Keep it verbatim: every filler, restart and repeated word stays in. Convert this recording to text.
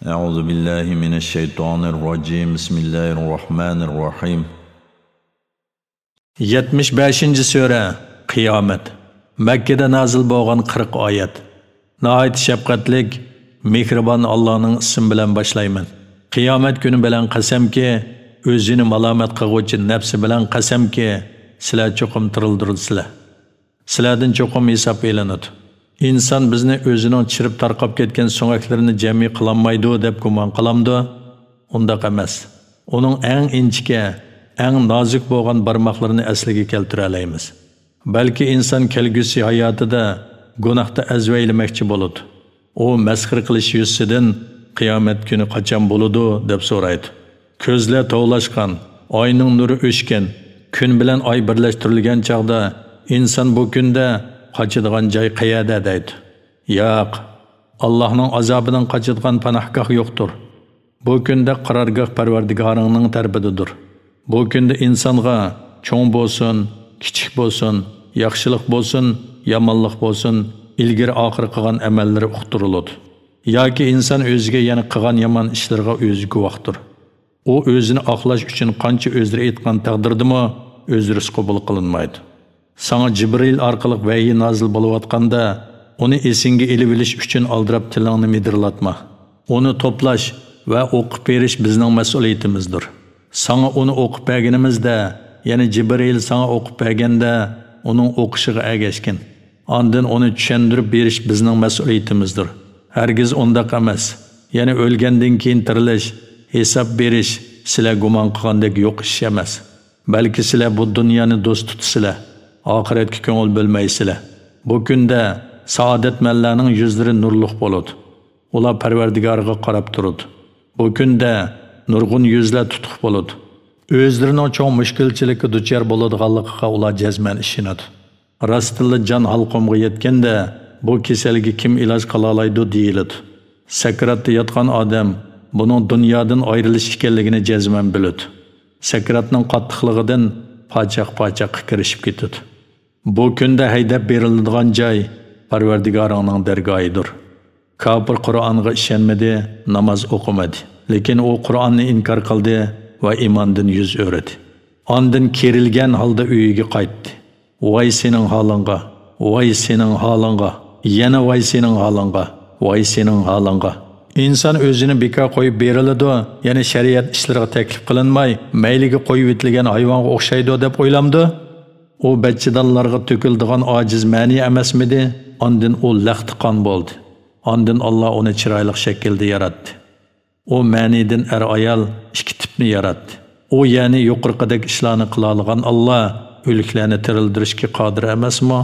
أعوذ بالله من الشيطان الرجيم. بسم الله الرحمن الرحيم. يەتمىش بەشىنچى سۈرە، قىيامەت. مەككىدە نازىل بولغان قىرىق ئايەت. ناھايىتى شەپقەتلىك، مېھرىبان ئاللانىڭ ئىسمى بىلەن باشلايمەن. قىيامەت كۈنى بىلەن قەسەمكى، ئۆزىنى مالامەت قىلغۇچى نەپسى بىلەن قەسەمكى، سىلەر چوقۇم تىرىلدۇرۇلىسىلەر. سىلەردىن چوقۇم ھېساب ئېلىنىدۇ. ئىنسان بىزنى ئۆزىنىڭ چىرىپ تارقاپ كەتكەن سۆڭەكلىرىنى جەمئىي قىلالمايدۇ دەپ گۇمان قىلامدۇ؟ ئۇنداق ئەمەس. ئۇنىڭ ئەڭ ئىنچىكە، ئەڭ نازۇك بولغان بارماقلىرىنى ئەسلىگە كەلتۈرەلەيمىز. بەلكى ئىنسان كەلگۈسى ھاياتىدا گۇناھتا ئەزۋەيلىمەكچى بولىدۇ. ئۇ مەسخىرە قىلىش يۈزىسىدىن، «قىيامەت كۈنى قاچان بولىدۇ؟» دەپ سورايدۇ. كۆزلەر توۋلاشقان، ئاينىڭ نۇرى ئۆچكەن، كۈن بىلەن ئاي بىرلەشتۈرۈلگەن چاغدا ئىنسان بۇ كۈندە قاچىدىغان جاي قەيەردە دەيدۇ. ياق، ئاللاھنىڭ ئازابىدىن قاچىدىغان پاناھگاھ يوقتۇر. بۇ كۈندە قارارگاھ پەرۋەردىگارىڭنىڭ تەرىپىدىدۇر. بۇ كۈندە ئىنسانغا چوڭ بولسۇن، كىچىك بولسۇن، ياخشىلىق بولسۇن، يامانلىق بولسۇن، ئىلگىرى ئاخىر قىلغان ئەمەللىرى ئۇقتۇرۇلىدۇ. ياكى ئىنسان ئۆزىگە يەنە قىلغان يامان ئىشلىرىغا ئۆزى گۇۋاھتۇر. ئۇ ئۆزىنى ئاقلاش ئۈچۈن قانچە ئۆزرە ئېيتقان تەقدىردىمۇ ئۆزرىسى قوبۇل قىلىنمايدۇ. ساڭا جىبرىئىل ئارقىلىق ۋەھىي نازىل بولۇۋاتقاندا، ئۇنى ئېسىڭگە ئېلىۋېلىش ئۈچۈن ئالدىراپ تىلىڭنى مىدىرلاتما. ئۇنى توپلاش ۋە ئوقۇپ بېرىش بىزنىڭ مەسئۇلىيىتىمىزدۇر. ساڭا ئۇنى ئوقۇپ بەرگىنىمىزدە، يەنى جىبرىئىل ساڭا ئوقۇپ بەرگەندە، ئۇنىڭ ئوقۇشىغا ئەگەشكىن. ئاندىن ئۇنى چۈشەندۈرۈپ بېرىش بىزنىڭ مەسئۇلىيىتىمىزدۇر. ھەرگىز ئۇنداق ئەمەس. يەنى ئۆلگەندىن كېيىن تىرىلىش، ھېساب بېرىش سىلەر گۇمان قىلغاندەك يوق ئىش ئەمەس. بەلكى سىلەر بۇ دۇنيانى دوست تۇتىسىلەر، ئاخىرەتكە كۆڭۈل بۆلمەيسىلەر. بۇ كۈندە سائادەتمەنلەرنىڭ يۈزلىرى نۇرلۇق بولىدۇ. ئۇلار پەرۋەردىگارىغا قاراپ تۇرىدۇ. بۇ كۈندە نۇرغۇن يۈزلەر تۇتۇق بولىدۇ. ئۆزلىرىنىڭ چوڭ مۈشكۈلچىلىككە دۇچار بولىدىغانلىقىغا ئۇلار جەزمەن ئىشىنىدۇ. راستتىنلا جان ھالقۇمغا يەتكەندە، بۇ كېسەلگە كىم ئىلاج قىلالايدۇ دېيىلىدۇ. سەكراتتا ياتقان ئادەم بۇنىڭ دۇنيادىن ئايرىلىش ئىكەنلىكىنى جەزمەن بىلىدۇ. سەكراتنىڭ قاتتىقلىقىدىن پاچاق-پاچاققا كىرىشىپ كېتىدۇ. بۇ كۈندە ھەيدەپ بېرىلىدىغان جاي پەرۋەردىگارىڭنىڭ دەرگاھىدۇر. كاپىر قۇرئانغا ئىشەنمىدى، ناماز ئوقۇمىدى. لېكىن ئۇ قۇرئاننى ئىنكار قىلدى ۋە ئىماندىن يۈز ئۆرۈدى. ئاندىن كېرىلگەن ھالدا ئۆيىگە قايتتى. ۋاي سېنىڭ ھالىڭغا، ۋاي سېنىڭ ھالىڭغا، يەنە ۋاي سېنىڭ ھالىڭغا، ۋاي سېنىڭ ھالىڭغا. ئىنسان ئۆزىنى بىكار قويۇپ بېرىلىدۇ، يەنى شەرىئەت ئىشلىرىغا تەكلىپ قىلىنماي، مەيلىگە قويۇۋېتىلگەن ھايۋانغا ئوخشايدۇ دەپ ئويلامدۇ؟ ئۇ بەچچىدانلارغا تۆكۈلىدىغان ئاجىز مەنى ئەمەسمىدى؟ ئاندىن ئۇ لەختە قان بولدى. ئاندىن ئاللا ئۇنى چىرايلىق شەكىلدە ياراتتى. ئۇ مەنىدىن ئەر-ئايال ئىككى تىپنى ياراتتى. ئۇ، يەنى يۇقىرىقىدەك ئىشلارنى قىلالىغان ئاللا ئۆلۈكلەرنى تىرىلدۈرۈشكە قادىر ئەمەسمۇ؟